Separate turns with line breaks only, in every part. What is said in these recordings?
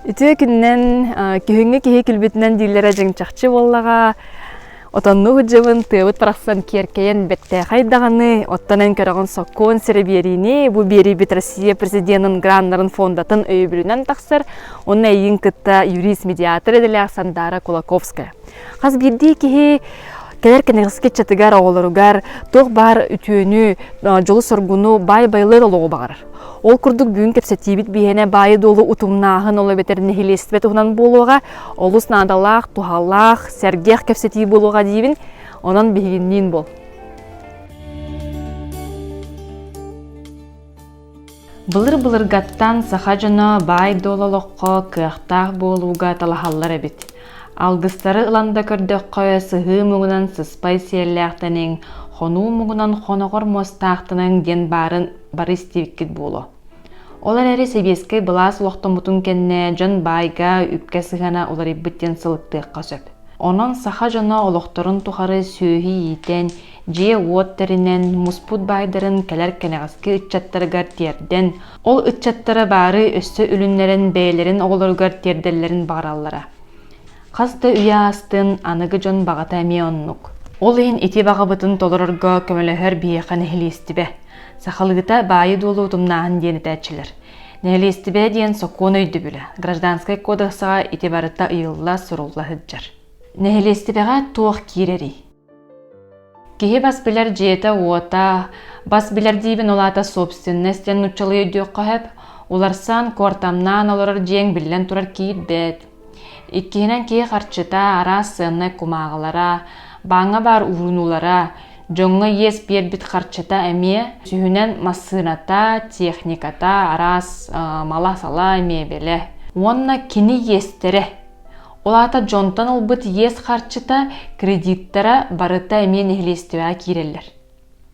Үтүө күнүнэн, күһүҥҥү киһи күлбүтүнэн дииллэрэ дьиҥ чахчы буоллаҕа. Отоннуу сылдьабын, тыабыт барахсан киэркэйэн бэртээхэй даҕаны, оттон эн көрөҕүн сокуон сирэ биэриини, бу биэриибит Россия президенин граннарын фондатын өйөбүлүнэн тахсар, уонна эйигин кытта юрист-медиатор идэлээх Сандаара Кулаковская. Хас биирдии киһи кэлэр кэнэҕэски ыччатыгар, оҕолоругар туох баар үтүөнү, дьолу-соргуну, баай-байлыыр олоҕу баҕарар. Ол курдук бүгүн кэпсэтиибит биһиэнэ баайы-дуолу утумнааһын, ол эбэтэр нэһилиэстибэ туһунан буолуоҕа. Олус наадалаах, туһалаах, сэргэх кэпсэтии буолуоҕа диибин. Онон биһигинниин буол. Былыр-былыргаттан саха дьоно баай-дуол олоххо кыахтаах буолууга талаһаллар эбит. Алгыстары ылан да көрдөххө, сыһыы муҥунан сыспай сиэллээхтэниҥ, хонуу муҥунан хоноҕор муостаахтаныҥ диэн баарын бары истибиккит буолуо. Ол эрээри сэбиэскэй былаас олохтоммутун кэннэ дьон баайга, үпкэ сыһыана уларыйбыт диэн сылыктыахха сөп. Онон саха дьоно олохторун тухары сүөһү иитэн, дьиэ-уот тэринэн, муспут баайдарын кэлэр кэнэҕэски ыччаттарыгар тиэрдэн, ол ыччаттара баары өссө үлүннэрэн бэйэлэрин оҕолоругар тиэрдэллэрин баҕараллара. Хас да үйэ аастын, аныгы дьон баҕата эмиэ оннук. Ол иһин ити баҕабытын толорорго көмөлөһөр биһиэхэ нэһилиэстибэ. Сахалыыта баайы-дуолу утумнааһын диэн этээччилэр. Нэһилиэстибэ диэн сокуон өйдөбүлэ, гражданскай кодексаҕа ити барыта ыйылла, сурулла сылдьар. Нэһилиэстибэҕэ туох киирэрий? Киһи бас билэр дьиэтэ-уота, бас билэр диибин ол аата собственность диэн нууччалыы өйдүөххэ сөп, уларсан, куортамнаан олорор дьиэҥ биллэн турар киирбэт. Иккиһинэн киһи харчыта, араас сыаннай кумааҕылара, бааҥҥа баар уурунуулара, дьоҥҥо иэс биэрбит харчыта эмиэ, үсүһүнэн массыыната, техниката, араас мала-сала, миэбэлэ. Уонна кини иэстэрэ. Ол аата дьонтон ылбыт иэс харчыта, кредиттара барыта эмиэ нэһилиэстибэҕэ киирэллэр.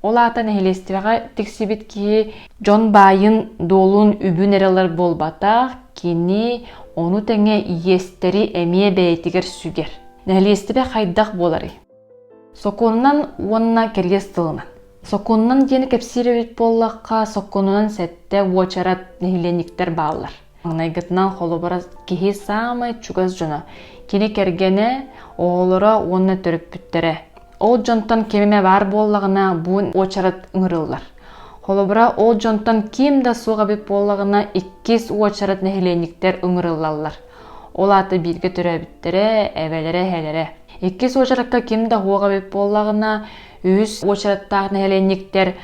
Ол аата нэһилиэстибэҕэ тиксибит киһи дьон баайын, дуолун, үбүн эрэ ылар буолбатах, кини ону тэҥэ иэстэри эмиэ бэйэтигэр сүгэр. Нэһилиэстибэ хайдах буоларый? Сокуонунан уонна кэриэс тылынан. Сокуонунан диэни кэпсиир эбит буоллахха, сокуонунан сэттэ уочарат нэһилиэнньиктэр бааллар. Маҥнайгытынан холобура киһи саамай чугас дьоно, кини кэргэнэ, оҕолоро уонна төрөппүттэрэ. Ол дьонтон ким эмэ баар буоллаҕына, бу уочарат ыҥырыллар. Холобура, ол дьонтон ким да суох эбит буоллаҕына, иккис уочарат нэһилиэнньиктэр ыҥырыллаллар. Ол аата бииргэ төрөөбүттэрэ, эбэлэрэ, эһэлэрэ. Иккис уочаракка ким да суох эбит буоллаҕына, үһүс уочараттаах нэһилиэнньиктэр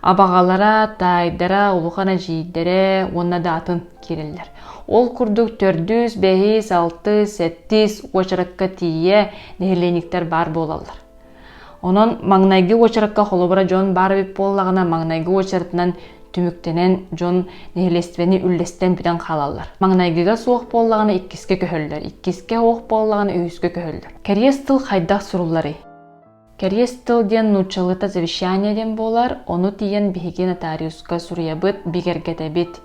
абаҕалара, таайдара, улахан эдьиийдэрэ уонна да атын киирэллэр. Ол курдук төрдүс, бэһис, алтыс, сэттис уочаракка тиийэ нэһилиэнньиктэр баар буолаллар. Онон маҥнайгы уочаракка холобура дьон баар эбит буоллаҕына, маҥнайгы уочаратынан түмүктэнэн дьон нэһилиэстибэни үллэстэн бүтэн хаалаллар. Маҥнайгыга суох буоллаҕына иккискэ көһөллөр, иккискэ суох буоллаҕына үһүскэ көһөллөр. Кэриэс тыл хайдах сурулларый? Кэриэс тыл диэн нууччалыыта завещание диэн буолар, ону тиийэн биһиги нотариуска суруйабыт, бигэргэтэбит.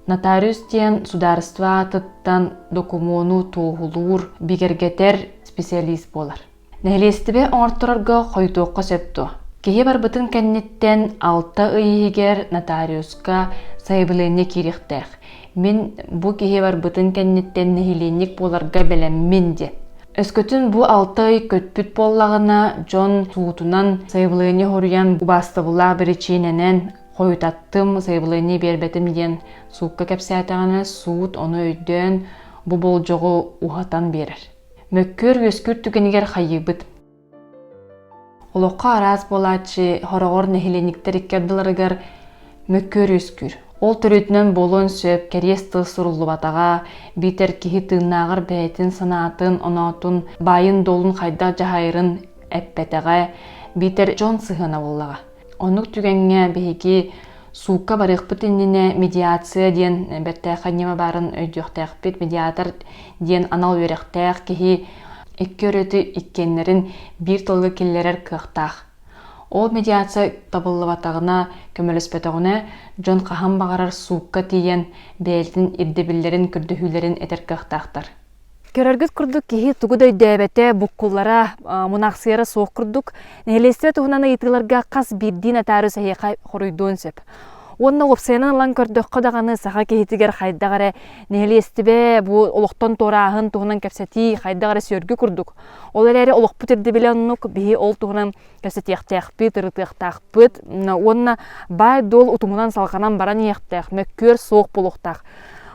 Нотариус диэн судаарыстыба аатыттан докумуону туоһулуур, бигэргэтэр специалист буолар. Нэһилиэстибэ оҥорторорго хойутуохха сөп дуо? Киһи барбытын кэнниттэн 6 ый иһигэр нотариуска сайабылыанньа киириэхтээх. Мин бу киһи барбытын кэнниттэн нэһилиэнньик буоларга бэлэммин диэн. Өскөтүн бу 6 ый көппүт буоллаҕына, дьон суутунан сайабылыанньа хоруйан убаастабыллаах биричиинэнэн хойутаттым, сайабылыанньа биэрбэтим диэн суукка кэпсээтэҕинэ, суут ону өйдөөн бу болдьоҕу уһатан биэрэр. Мөккүөр үөскүүр түгэнигэр хайыыбыт? Олоххо араас буолааччы, хороҕор нэһилиэнньиктэр икки ардыларыгар мөккүөр үөскүүр. Ол төрүөтүнэн буолуон сөп, кэриэс тыл суруллубатаҕа, биитэр киһи тыыннааҕар бэйэтин санаатын, оноотун, баайын-дуолун хайдах дьаһайарын эппэтэҕэ, биитэр дьон сыһыана буоллаҕа. Оннук түгэҥҥэ биһиги суукка барыахпыт иннинэ медиация диэн бэртээхэй ньыма баарын өйдүөхтээхпит. Медиатор диэн анал үөрэхтээх киһи икки өрүтү иккиэннэрин биир тылга киллэрэр кыахтаах. Ол медиация табыллыбатаҕына, көмөлөспөтөҕүнэ, дьон хаһан баҕарар суукка тиийэн бэйэтин ирдэбиллэрин, көрдөһүүлэрин этэр кыахтаахтар. Көрөргүт курдук киһи тугу да өйдөөбөтө, буккуллара, мунаахсыйара суох курдук, нэһилиэстибэ туһунан ыйытыыларга хас биирдии нотариус эһиэхэ хоруйдуон сөп. Уонна уопсайынан ылан көрдөххө даҕаны саха киһитигэр хайдах эрэ нэһилиэстибэ бу олохтон туорааһын туһунан кэпсэтии хайдах эрэ сүөргү курдук. Ол эрээри олохпут ирдэбилэ оннук биһи ол туһунан кэпсэтиэхтээхпит, ырытыахтаахпыт уонна баай-дуол утумунан салҕанан баран иһиэхтээх, мөккүөр суох буолуохтаах.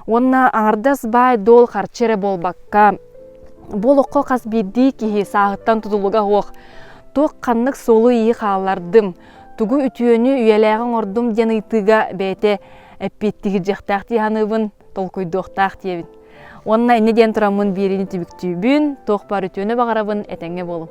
Уонна аҥардас баай-дуол харчы эрэ буолбакка, бу олоххо хас биирдии киһи сааһыттан тутулуга суох туох ханнык суолу-ииһи хааллардым, тугу үтүөнү үйэлээҕи оҥордум диэн ыйытыыга бэйэтэ эппиэттиһирдьиэхтээх дии саныыбын, толкуйдуохтаах диэбин. Уонна инньэ диэн тураммын биэриини түмүктүүбүн, туох баар үтүөнү баҕарабын, этэҥҥэ буолуҥ.